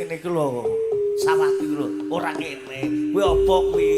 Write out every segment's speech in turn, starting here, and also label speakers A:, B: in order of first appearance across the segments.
A: Kene iku lho, sawah iku lho, ora kene. Kuwi apa kuwi?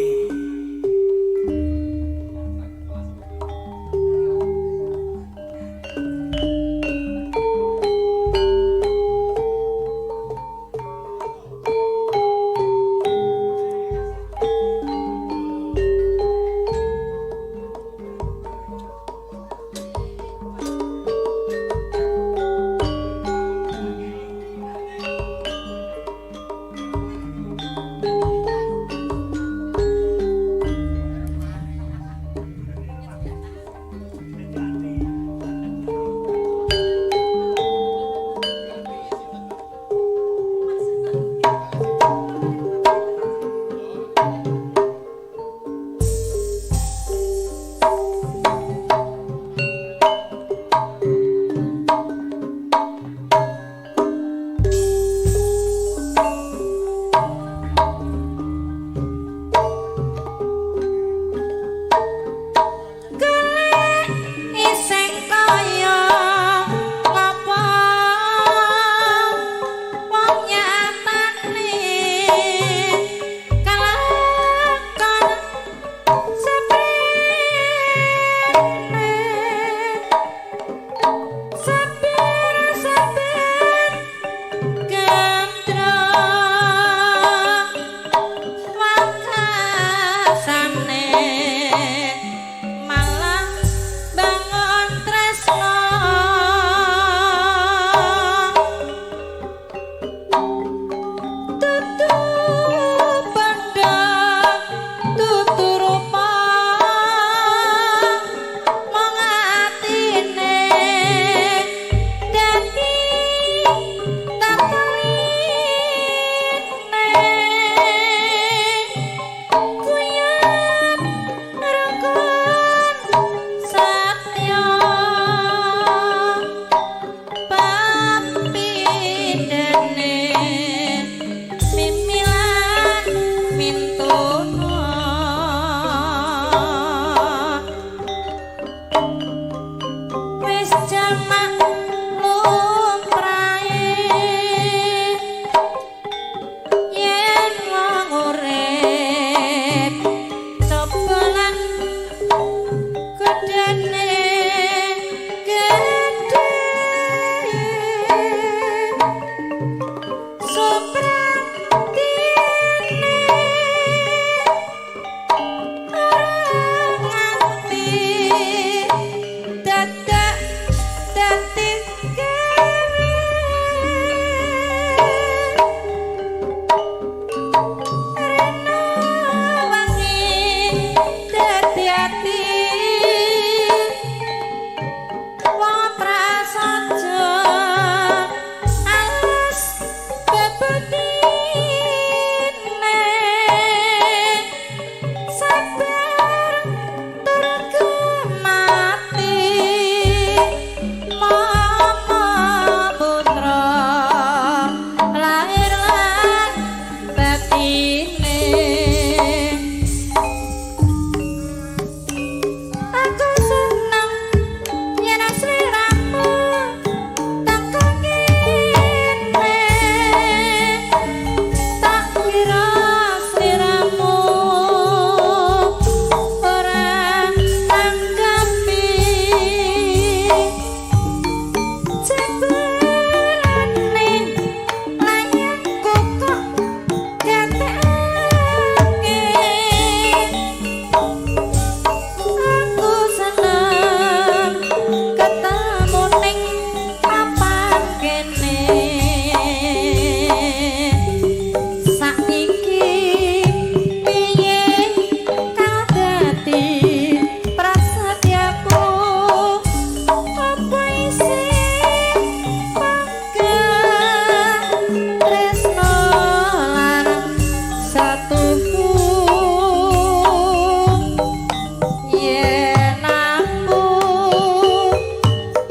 B: Yen aku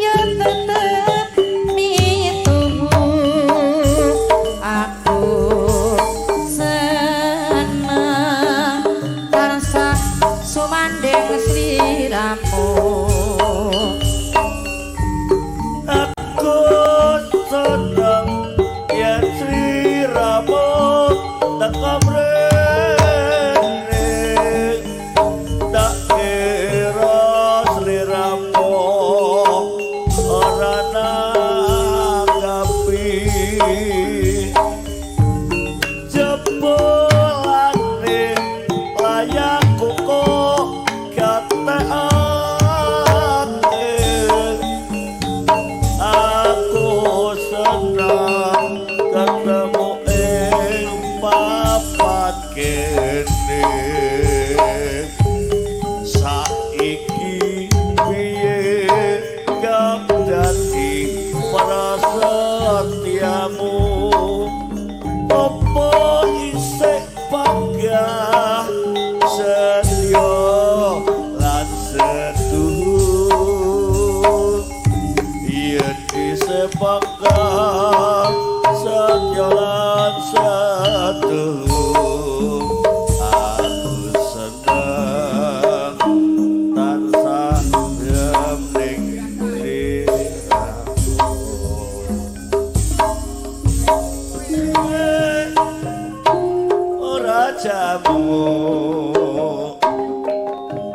B: ya tetep mituhu.
A: Jebulane layakku kok gatekake. Aku seneng ketemu ing papat kene. Saiki piye gak dadi prasetyamu? Opo isih panggah setya lan setuhu? Yen isih panggah setya lan setuhu, aku seneng tansah ning sliramu. Ora jamu,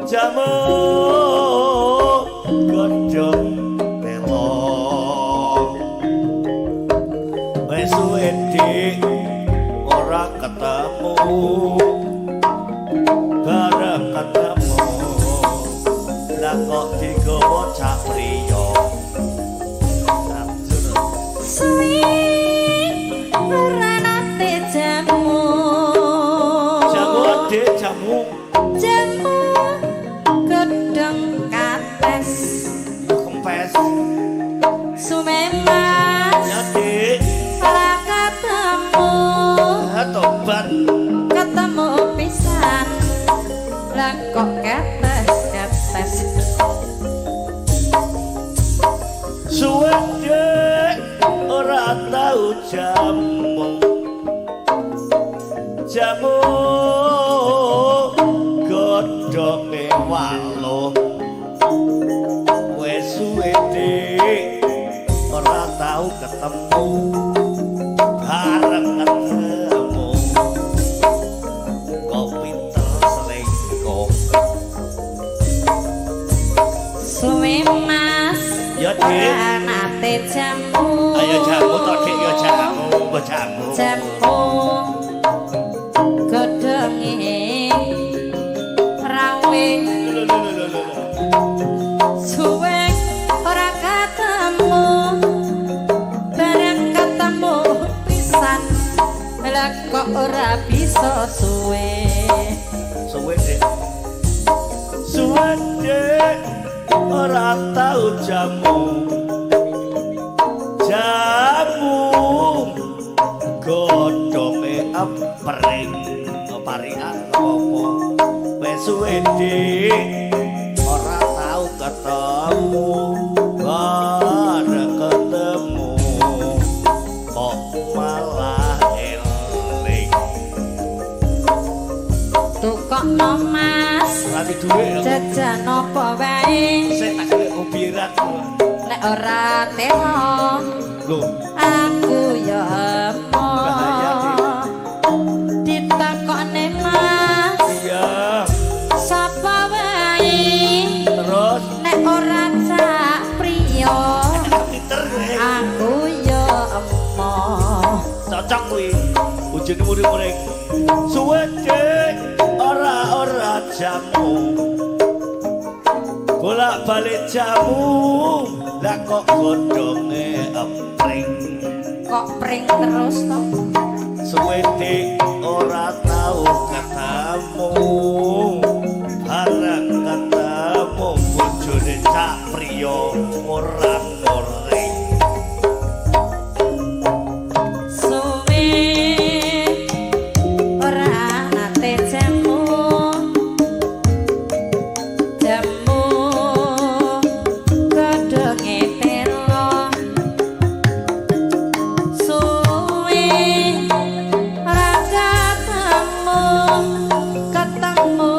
A: jamu godhong telo. Wis suwe dik ora ketemu, bareng ketemu lah kok digawa cak priya.
B: Suwi ora nate jamu.
A: Jamu dik, jamu.
B: Jamu godhong kates.
A: Kempes.
B: Suwe mas
A: Ya dik.
B: Ora ketemu.
A: Ah, tobat.
B: Ketemu pisan lah kok ketes ketes.
A: Suwe dik ora tau jamu, jamu godhonge waluh. Wis suwe dik ora tau ketemu, bareng ketemu kok pinter selingkuh.
B: Suwe mas
A: Ya dik.
B: Ora nate jamu.
A: Ayo jamu to dik, ya jamu, mbok jamu.
B: Jamu godhonge rawe.
A: Lho lho lho lho lho.
B: Suwe ora ketemu, bareng ketemu pisan lah kok ora bisa suwe.
A: Suwe dik, suwe dik ora tau jamu, jamu godhonge empring parian apa. Wis suwe dik ora tau ketemu, bareng ketemu kok malah eling.
B: Tukokno mas.
A: Ora duwe aku.
B: Jajan apa wae.
A: Sik tak golek ubiran.
B: Nek ora telo
A: Lho,
B: aku ya emoh.
A: Bahaya, Dik.
B: Ditakokne mas
A: Iya.
B: Sapa wae.
A: Terus?
B: Nek ora cak priya
A: pinter kowe.
B: Aku ya emoh.
A: Cocok kuwi. Bojone muring-muring. Suwe dik ora ora jamu. Bolak-balik jamu, lah kok godhonge empring.
B: Kok pring terus to?
A: Suwe dik ora tau ketemu. Bareng ketemu bojone cak priya ora ngoring.
B: Suwe ora nate jamu, jamu godhonge telo. Suwe ora ketemu, ketemu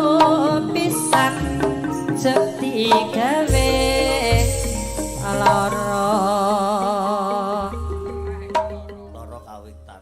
B: pisan jek digawe lara.
A: Lara kawitan.